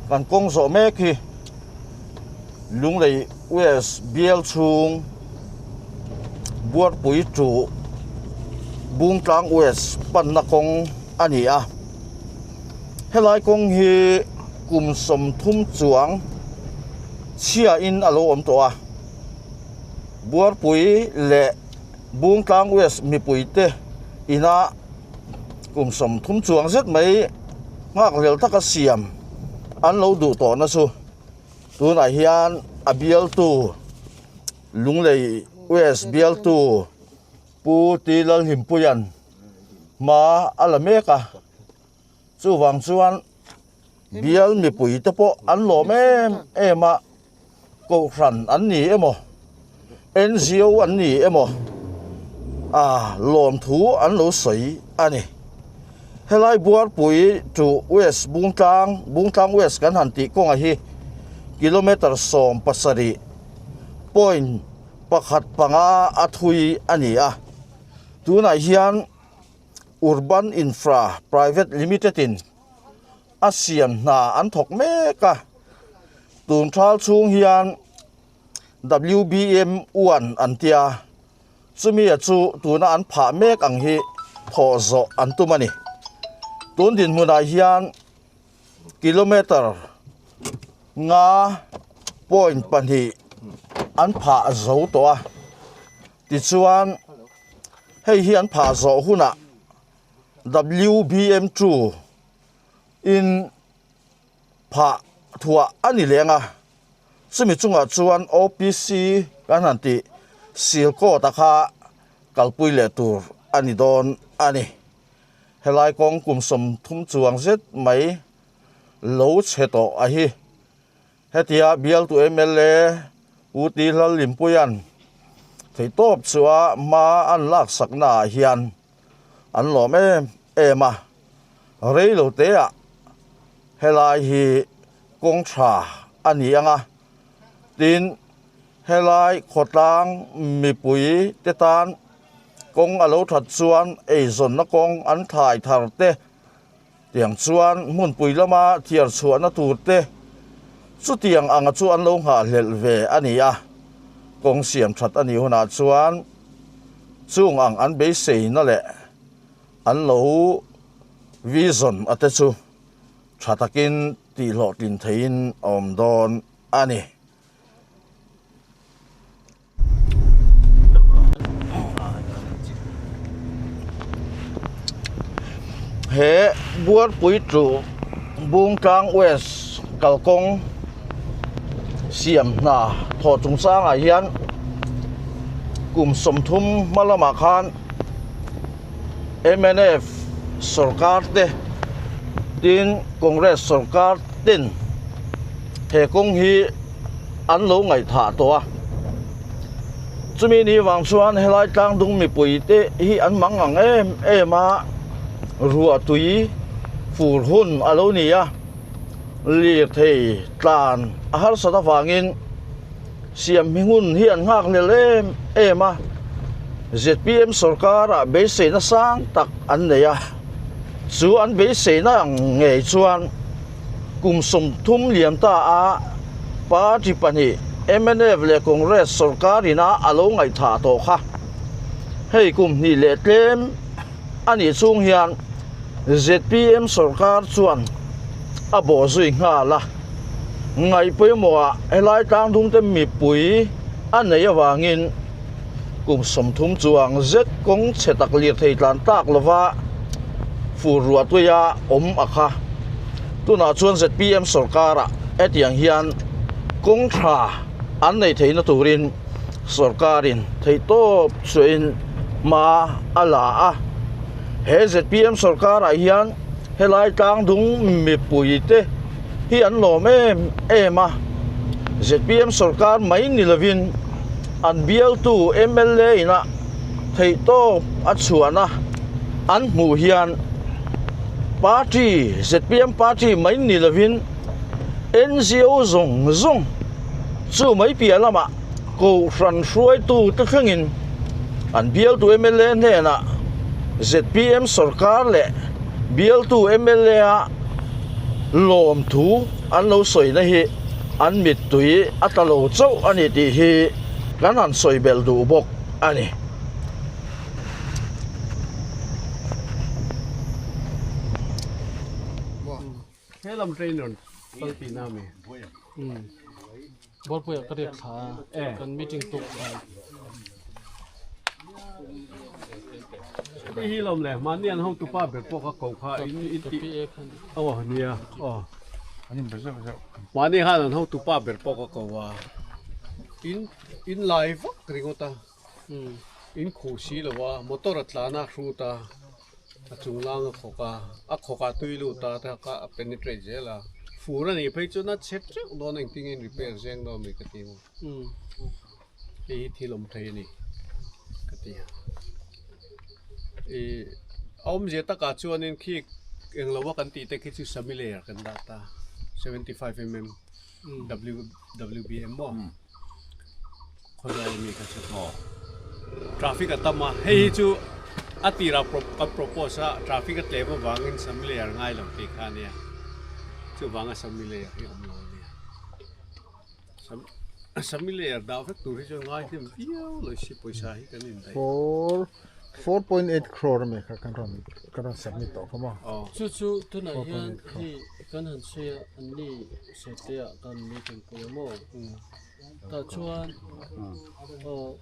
Kan kawng zawh mek hi Lunglei West bial chhung Buarpui to Bungtlang West panna kawng a ni a. Helai kawng hi kum 30 chuang chhiain a lo awm tawh a. Buarpui leh Bungtlang West mipuite ina kum 30 chuang zet mai nghak hlel taka siam an lo duh tawhna chu tunah hian a bialtu Lunglei West bialtu Pu T Lalhimpuia'n hma a la mek a, chuvang chuan bial mipui te pawh an lawm em em a, kohhran an ni emaw N_G_O an ni emaw ah lawmthu an lo sawi a ni. Helai Buarpui to West Bungtlang Bungtlang West kan han tih kawngah hi kilometre 17 point pakhat panga a thui a ni a, tunah hian Urban Infra Private Limited in a siam hna an thawk mek a, tun thal chhung hian W_B_M one an tia chumi a chu tuna an phah mek ang hi thawh zawh an tum a ni. Tun dinhmunah hian kilometer nga point pahnih an phah zo tawh a tichuan hei hi an phah zawh hunah W_B_M two in phah thuah a ni leng a chumi chungah chuan O_P_C kan han tih sil coat a kha kalpui leh tur a ni dawn a ni. Helai kawng kum 30 chuang zet mai lo chhe tawh a hi. Hetia bialtu mla U T Lallimpuia'n theihtawp chua hma an laksak naah hian an lawm em em a, rei lo teah helai hi kawng tha a ni ang a, tin helai khawtlang mipui te tan kawng a lo that chuan eizawnna kawng an thlai thar te tiang chuan hmunpui lama thiar chhuahna tur te chutiang anga chu an lo nghahhlelh ve a ni a, kawng siam that a nih hunah chuan chung ang an beiseina leh an lo vision a te chu tha takin tihhlawhtlin theihin a awm dawn a ni. He Buarpui to Bungtlang West kalkawng siam hna thawh chungchangah hian kum 30 hma lamah khan mnf sawrkar te tin Congress sawrkar ten he kawng hi an lo ngaihthah tawh a chumi ni vang chuan helai tlang dung mipui te hi an mang ang em em a ruah tui fur hun a lo ni a lirthei tlan a harsat avangin siam hi hun hi an nghak lel em em a Z_P_M sawrkar ah beiseina sang tak an nei a chu an beiseina ang ngei chuan. Kum 30 liam ta a party pahnih mnf leh Congress sawrkar ina a lo ngaihthah tawh kha. Hei kum hnih leh tlem a nih chhung hian zpm sawrkar chuan a bawh zui nghal a. Ngaih pawimawhah helai tlangdung te mipui a nei avangin kum 30 chuang zet kawng chhe tak lirthei tlan tak lova fur ruah tuia awm a kha. Tunah chuan zpm sawrkarah hetiang hian kawng tha an nei theihna turin sawrkarin theihtawp chhuahin hma a la a. He zpm sawrkarah hian helai tlangdung mipui te hi an lawm em em a. Zpm sawrkar mai ni lovin an bialtu mla ina theihtawp a chhuahna an hmuh hian party zpm party mai ni lovin N_G_O zawng zawng chu mai piah lamah kohhran hruaitu te thlengin an bialtu mla hnenah zpm sawrkar leh bialtu mla a. lawmthu an lo sawina hi an mittui a tla lo chauh a ni tih hi kan han sawi belh duh bawk a ni. He lam train rawn kal tihna a mi? Bawlpuia ka riak thla a, kan meeting tuk khan. Hei hi lawm le, mahni an hotupa ber pawh kha ko kha in in tih aw nia aw. Mahni khan an hotupa ber pawh kha ko a, in in lai vak ringawt a, in khuh si lo a, motor a tlan a hrut a. A chung lang a khawk a, a khawk ah tui lut a te kha a penetrate zel a, fur a nih phei chuan a chhe teuh dawn a engtin nge in repair zeng dawn mi ka ti maw hei hi thil awm thei a ni ka ti a, ih a awmzia takah chuanin khi englo a kan tih te khi chu sami layer kan dah ta 75 mm WBM maw khawzawl ami kha chu traffic a tam a hei hi chu a tirah kan propose a traffic a tlem avangin sami layer ngai lo tih kha ania chuvanga sami layer hi awm lo ania sami layer dah vek tur hi chuan ngai hnem viau lo si pawisa hi kan indaih. 4.8 crore ami kha kan rawn kan rawn submit tawh kha maw? Chu chu tunah hian hei kan han sawi a an ni Sete ah kan meeting pui a maw? Tah chuan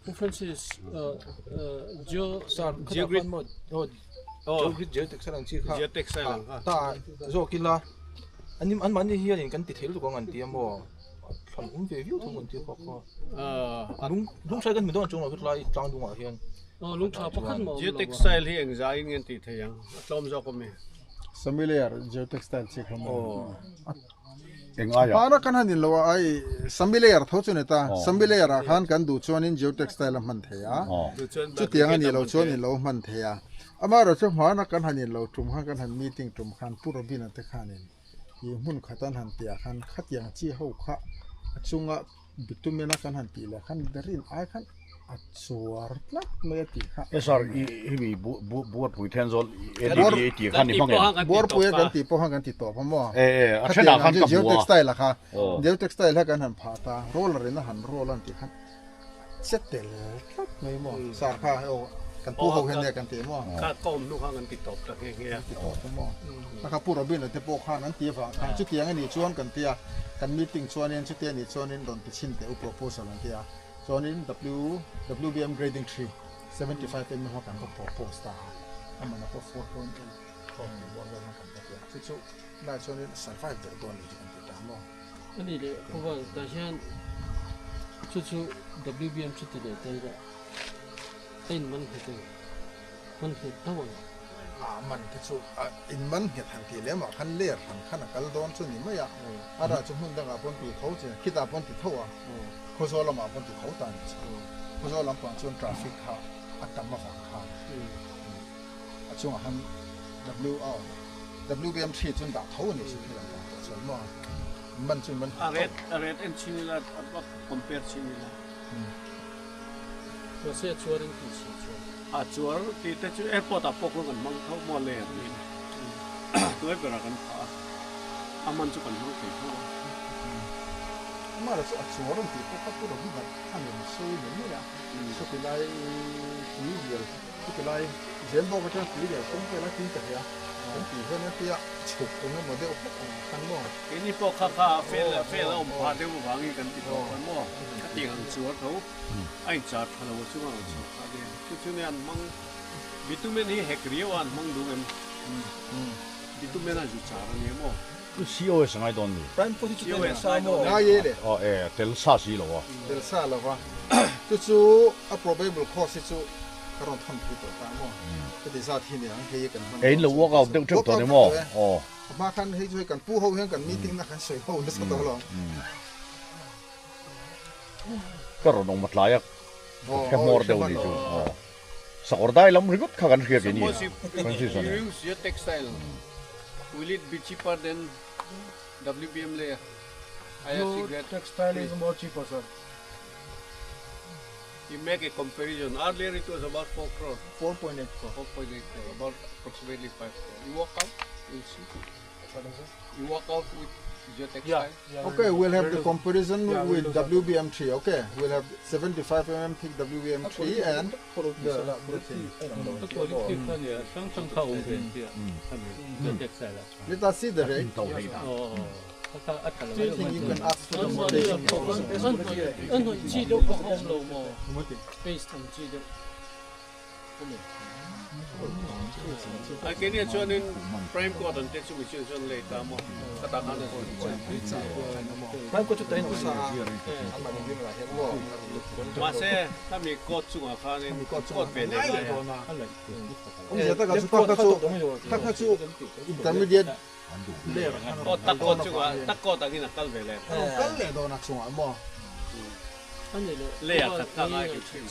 Pu Francis Geo Geogrid Geogrid Geotextile ang chi kha Geotextile ang kha ta zawk ila an an mahni hianin kan ti thei lutuk ang an ti a maw? Thlan awm ve viau thung an ti a kha kha lung lung hrai kan hmu dawn chuang lo tlai tlang dungah hian lung tha pakhat mah awm lo a. Geotextile hi engzaiin nge an tih theih ang? A tlawm zawk awm e. Samilayer geotextile chi kha maw? Eng aia? Hmana kan han in lo a, ai Samilayer tho chu ni ta. Samilayer ah khan kan duh chuanin geotextile a hman thei a, chutiang a nih loh chuan in lo hman thei a. Amaherawhchu chu hmana kan han in lo tum khan kan han meeting tum khan Pu Robina te khanin ih hmun khat an han tih ah khan khatiang chi ho kha a chunga Bitumen a kan han tih leh khan berin ai khan a chuar tlat mai a tih kha. SR i hemi buarpui then zawl ADDA tih khan i hmang em? Buarpui a kan tih pawh khan kan ti tawp a maw? E e a thenah khan ka hmu a. Geotextile a kha geotextile kha kan han phah ta roller in a han roll a an tih khan a che tel tlat mai maw? Sar kha hei aw kan pu ho hian nia kan ti maw? Kha ka awm hnu khan kan ti tawp ta nghe nghe a. Kan ti tawp a maw? A kha Pu Robin a te pawh khan an ti avang khan chutiang a nih chuan kan ti a, kan meeting chuanin chutia nih chuanin rawn ti chhin teh u proposal an ti a, chuanin W WBM grading 3 75 mm kha kan va propose ta a, a man a pawh 4.8 crore tih bawr vel khan kan va ti a, chu chu tunah chuanin survive ber dawn nih hi kan ti ta maw? A nih leh Pu Val tah hian chu chu WBM chu ti leh ta ila a in man nghet em? Man nghet tho ang. A man te chu a in man nghet han tih lem ah khan ler hran khan a kal dawn chu ni mai a, a rah chu hmun dangah pawn ti tho che, khitah pawn ti tho a, Khawzawl lamah pawn ti tho ta ni che. Khawzawl lampang chuan traffic kha a tam avang khan a chungah khan W a awm WBM 3 chuan dah tho a ni chu khi lampang pawh chuan maw man chu man A ret a ret en chin ila a compare chin ila. Mahse a chuar in tih si chuan. A chuar tih te chu airport ah pawh khan kan hmang tho maw le an ni. Hnuai berah kan phah a, a man chu kan hmang thei tho a. Amah chu a chuar an tih pawh kha pu Ravi dat khan in sawi ni mai a, chuti lai tui rial chuti lai zel bawk atang tui rial kawng vel a tin ta hle a. Kan tih hian a tia chhuk eng emaw deuh hlek ang khan maw? Keini pawh kha kha fel fel a awm phah deuh avangin kan ti tawh khan maw? Ka tih ang chuar tho a inchar tha lo a chunga rawn chhuak phah nia. Chu chu nia an hmang bitumen hi hek riau a an hmang duh em? Bitumen a zu char a nia maw? COS a ngai dawn ni. Prime pawh hi chu tel sa maw? Ngai e le. Aw e, tel sa si lo a. Tel sa lo a. Chu chu a probable cause hi chu ka rawn thawn pui tawh ta maw? Heti zat hi niang hei kan hman Ein lo work out deuh teuh tawh ni maw? Aw. A hma khan hei chu hei kan pu ho hian kan meeting na kan sawi ho nasa tawh lo. Ka rawn awm a tlai a, ka hmawr deuh ni chu. Aw. Sakawr dai lam ringawt kha kan hria kei ni. Suppose if you use your textile, will it be cheaper than WBM layer? IRC grade. Textile is more cheaper sir. You make a comparison. Earlier it was about 4 crore. 4.8 crore. 4.8 crore, about approximately 5 crore. You work out, you'll see. You work out with geotextile? Okay, we'll have the comparison with WBM3. Okay, we'll have 75 mm thick WBM3 and the thing. Let us see the rate. Do you think you can ask for the quotation? A kenia chuanin prime coat an te chu mihring chuan lei ta maw ka ta khan a Prime coat chu tain awm sa a mahse khami coat chungah khanin coat ve leh ngai a. Awmzia takah chu tak kha chu tak kha chu intermediate layer a khan a tak coat chungah tak coat angin a kal ve leh. Kal leh dawn a chungah maw. Layer khat kha ngai ki thin.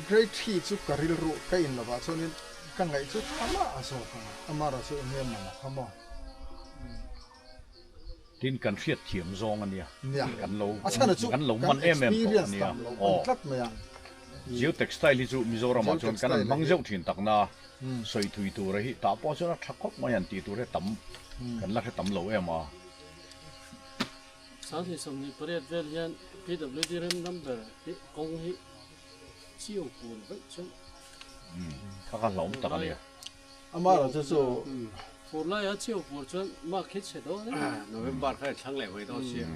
Grade 3 chu ka rilru ka in lovah chuanin ka ngaih chu tha mah a zawk ang a, amara chu eng nge man a kha maw? Tin kan hriat thiam zawng a nia, Nia, kan lo a chhan a chu kan lo kan man em em tawh a experience nia tam lo a ni aw. tlat mai a. Geotextile hi chu Mizoramah chuan kan an Geotextile hmang hi. zeuh thin takna sawi thui tura hi tah pawh chuan a tha khawp mai an tih tur hi a tam kan la hre tam lo em a. 28 vel hian PWD rem number hi kawng hi chiu pur vaih chuan. Kha kha hlauhawm tak a nia. Amah erawh chu chu. Fur laia chiu pur chuan mark hi chhe dawn e. November kha i thlang leh mai dawn sia.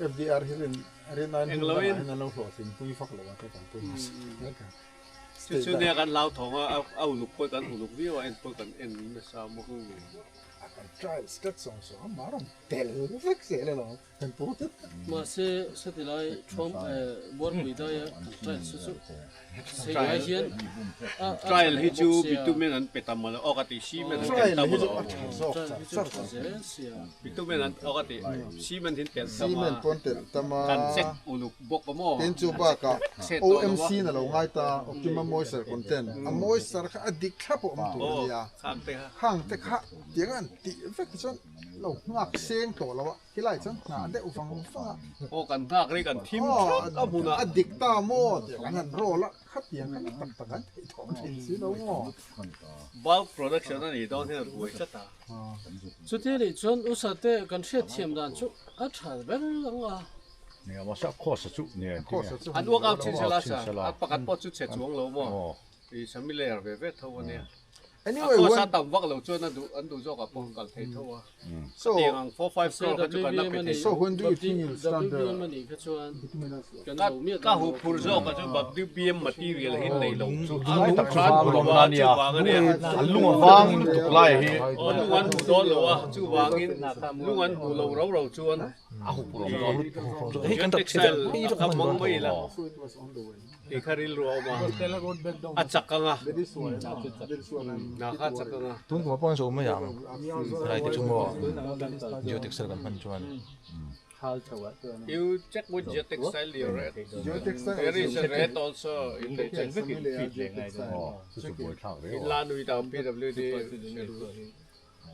FDR hi rin rin aiin hmun dangah hian an lo hlawhtlin pui vak lo a te kan pui nasa. Chu chu nia kan hlauthawng a, a uluk pawh kan uluk viau a, en pawh kan en nasa maw. Kan trial stat zawng zawng a mar an tel vek zel elo kan pu te. Mahse satilai thuam buarpui daia kan trial chu chu sei lai hian a Trial hi chu bitumen an pe tam lo aw ka ti cement an tel tam lo a tha zawk Trial hi chu tha zel sia. Bitumen an aw ka ti cement hin tel tam a Cement pawn tel tam a. Kan check uluk bawk a maw. Tin chu bakah OMC na lo ngai ta optimum moisture content a moisture kha a dik thlap a awm tur a nia. Khang te kha tiang an tih vek hi chuan lo nghak seng tawh lo a, khilai chuan nghah deuh vang vang a. Aw kan nghak rei kan thim thap a hmunah. A dik ta maw tiang an han roll a, khatiang kha tak tak an theih thawm thin si lo maw. Bulk production a nih dawn hian a buai tlat a. Chuti nih chuan usa te kan hriat thiam dan chu a tha ber ang a. Nia mahse a cost a chu nia engtin nge. An work out chin sela sa, a pakhat pawh chu chhe chuang lo maw. I sami layer ve ve tho a nia. Anyway, A cost when a tam vak lo chuan a duh an duh zawk ah pawh kal thei tho a. So Tiang ang 4-5 crore kha chu kan la pe thei. So when do you think you'll start the WBM a nih kha chuan kan Ka lo miah ka dawn hu lo. phur zawk a chu WBM material hi nei lo chu a Lai lung tak than vang hu lawm lo na a nia. chuvang a nia. An lung a vang lutuk lai hi. Aw lung an hmu dawn lo a chuvangin lung an hmu lo ro ro chuan A hu phur awm dawn. Hei kan Geotextile a kha hmang mai la. Tih kha rilru a awm a, a chak ang a, hna kha a chak ang a. Tun kum ah pawh an zawh mai ang, helai te chu maw geotextile kan hman chuan. You check with geotextile your rate, there is a rate also in the check. In la nui ta PWD.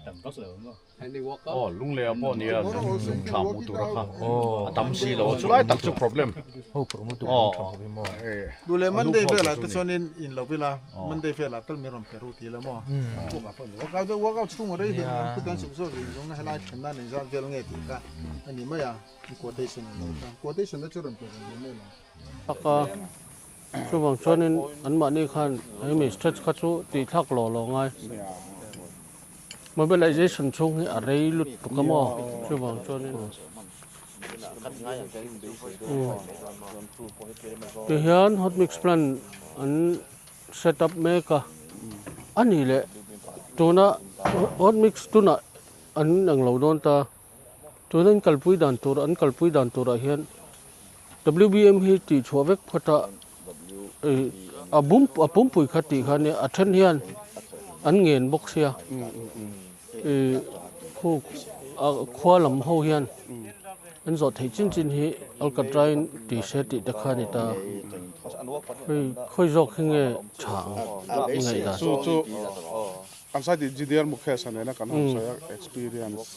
Aw lunglei ah pawh nia lung tha hmuh tur a kha a tam si lo a chulai tak chu problem aw Duh leh Monday velah te chuan in in lo ila Monday velah tal min rawn pe ru ti la maw workout deuh workout chhung a rei hle mai khut an suk zawk rih zawng na helai then nan inzat vel nge tih kha a ni mai a quotation an lo kha quotation te chu rawn pe reng mai lo. Taka chuvang chuanin anmahni khan hemi stretch kha chu tih thlak lawh lawh ngai. Mobilization chhung hi a rei lut tuk a maw chuvang chuanin tihian hot mix plant an set up mek a a nih leh tuna hot mix tunah an englo dawn ta tuna an kalpui dan tur an kalpui dan turah hian W_B_M hi tih chhuah vek phawt a ih a bum a pumpui kha tih kha nia a then hian an ngen bawk sia ih khu a khua lam ho hian an zawh theih chin chin hi alkatra in ti se tih te kha a ni ta hei khawi zawk hi nge tha ang i ngaihdan. Chu chu an side GDR Mukesh-a nena kan han sawi a experience.